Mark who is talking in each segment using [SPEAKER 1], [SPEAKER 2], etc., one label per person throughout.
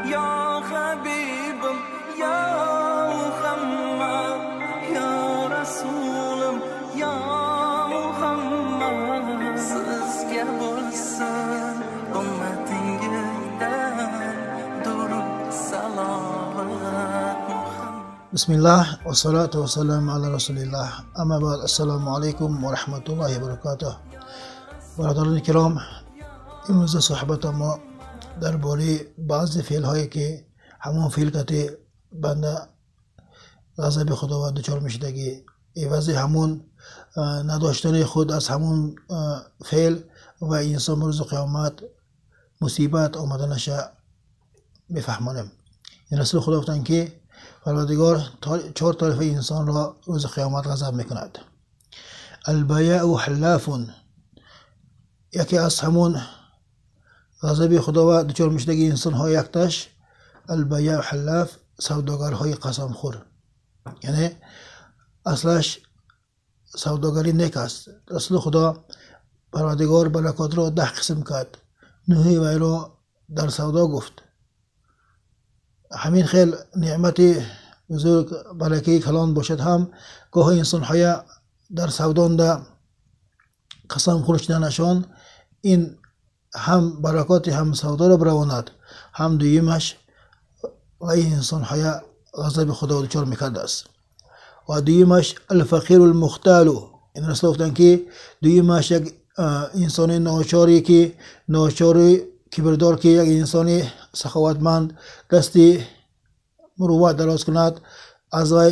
[SPEAKER 1] Ya Habibim, Ya Muhammad, Ya Rasulim, Ya Muhammad. Sizga bo'lsin ummatingizdan durud salovat Muhammad.
[SPEAKER 2] Bismillah va salatu va salam ala rasulillah. Amma ba'd. Assalomu alaykum va rahmatullohi va barakatuh. Бародарони киром, имрӯза суҳбати мо дар бораи баъзе феълҳое ки ҳамон феъл кати банда ғазаби Худованд дучор мешудагӣ, ивази ҳамон надоштани худ аз ҳамон феъл ва инсон рӯзи қиёмат мусибат омаданаша мефаҳмонем. Ин Расули Худо гуфтанд ки Парвардигор чор тоифаи инсонро рӯзи қиёмат ғазаб мекунад. Албаяу ҳаллафун, яке аз ҳамон ғазаби Худованд дучор мешудаги инсонҳо якташ албаяу ҳаллаф, савдогарҳои қасамхӯр. Яъне аслаш савдогарӣ нек аст. Расули Худо Парвардигор баракотро 10 қисм кард, нӯҳи вайро дар савдо гуфт. Ҳамин хел неъмати бузург, баракаи калон бошад ҳам гоҳо инсонҳоя дар савдонда қасам хӯр шуданашон ин ҳам баракоти ҳам савдоро биравонад, ҳам дуюмаш ва ин инсонҳоя ғазаби Худо дучор мекардааст. Ва дуюмаш алфақиру лмухталу, ин Расул гуфтанд ки дуюмаш як инсони ночоре ки ночори кибрдор, ки як инсони саховатманд дасти мурувват дароз кунад, аз вай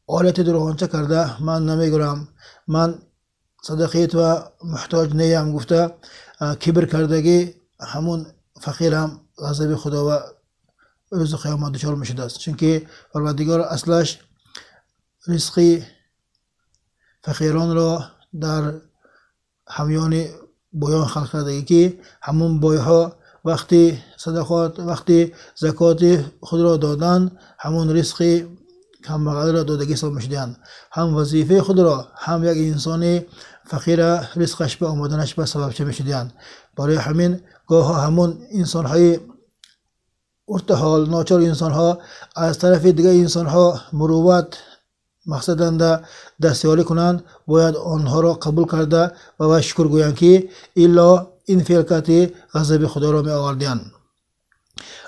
[SPEAKER 2] олати дурғонча карда ман намегӯрам, ман садақит ва муҳтоҷ неям гуфта кибр кардагӣ, ҳамун фақирам ғазаби Худо ва рӯзи қиёмат дучор мешудааст. Чунки Парвардигор аслаш ризқи фақиронро дар ҳамёни боён халқ кардагӣ, ки ҳамун бойҳо вақти садақот, вақти закоти худро додан, ҳамун ризқи камбағалиро додагӣ ҳисоб мешуданд. Ҳам вазифаи худро, ҳам як инсони фақира ризқаш ба омаданаш ба сабабча мешуданд. Барои ҳамин гоҳо ҳамун инсонҳои ортаҳол, ночор инсонҳо аз тарафи дигар инсонҳо мурувват мақсаданда дастёрӣ кунанд, бояд онҳоро қабул карда ва вай шукр гӯянд, ки илло ин феълкати ғазаби Худоро меовардиянд.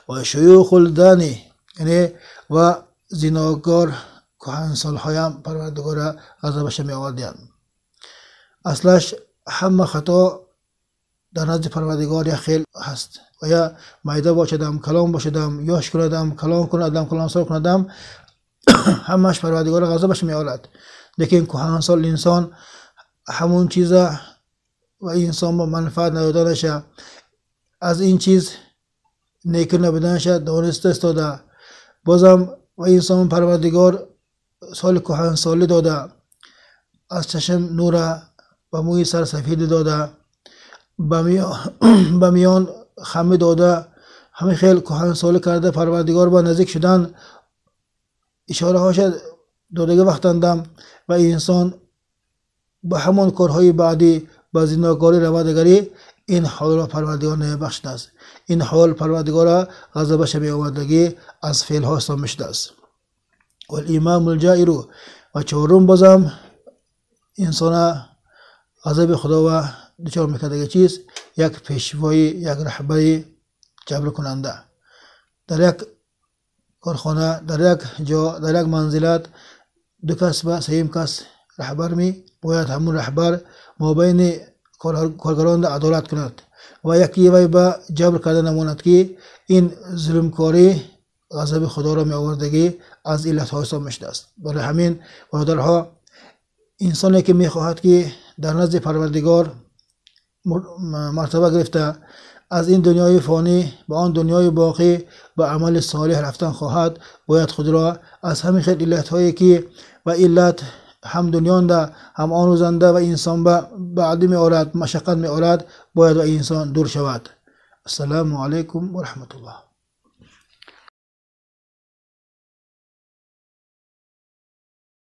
[SPEAKER 2] Ва шуюхул дани, яъне ва зинокор кӯҳансолҳоям Парвардигора ғазабаша меовардиянд. Аслаш ҳама хато дар назди Парвардигор як хел ҳаст. Ва я майда бошадам, калон бошадам, ёш кунадам, калон кунадам, калонсол кунадам, ҳамаш Парвардигора ғазабаш меорад. Лекин кӯҳансол инсон ҳамун чиза ва инсон ба манфаат надоданаша, аз ин чиз некӣ набуданаша дониста истода, бозам ва инсон Парвардигор соли кӯҳансолӣ дода, аз чашм нура ба мӯи сар сафедӣ дода, ба миён хамӣ дода, ҳамин хел кӯҳансолӣ карда Парвардигор ба наздик шудан ишораҳоша додагӣ вақтандам ва инсон ба ҳамон корҳои баъдӣ ба зинокорӣ равадагарӣ, ин ҳолро Парвардигор намебахшидааст. Ин ҳол Парвардигора ғазабаша меовардагӣ аз феълҳо ҳисоб мешудааст. Валимаму лҷаиру, ва чорум бозам инсона ғазаби Худова дучор мекардаги чиз як пешвои, як раҳбари ҷабркунанда. Дар як корхона, дар як ҷо, дар як манзилат ду кас ва сеюм кас раҳбар ми бояд ҳамун раҳбар мобайни коргарон адолат кунад ва яке вай ба ҷабр карда намонад, ки ин зулмкорӣ ғазаби Худоро меовардагӣ аз иллатҳо ҳисоб мешудааст. Барои ҳамин бародарҳо, инсоне ки мехоҳад ки дар назди Парвардигор мартаба гирифта аз ин дунёи фонӣ ба он дунёи боқӣ ба амали солеҳ рафтан хоҳад, бояд худро аз ҳамин хел иллатҳое ки ва иллат ҳам дунёнда ҳам он рӯзанда ва инсон ба баъдӣ меорад, машаққат меорад, бояд ва инсон дур шавад. Ассалому алайкум ва раҳматуллоҳ.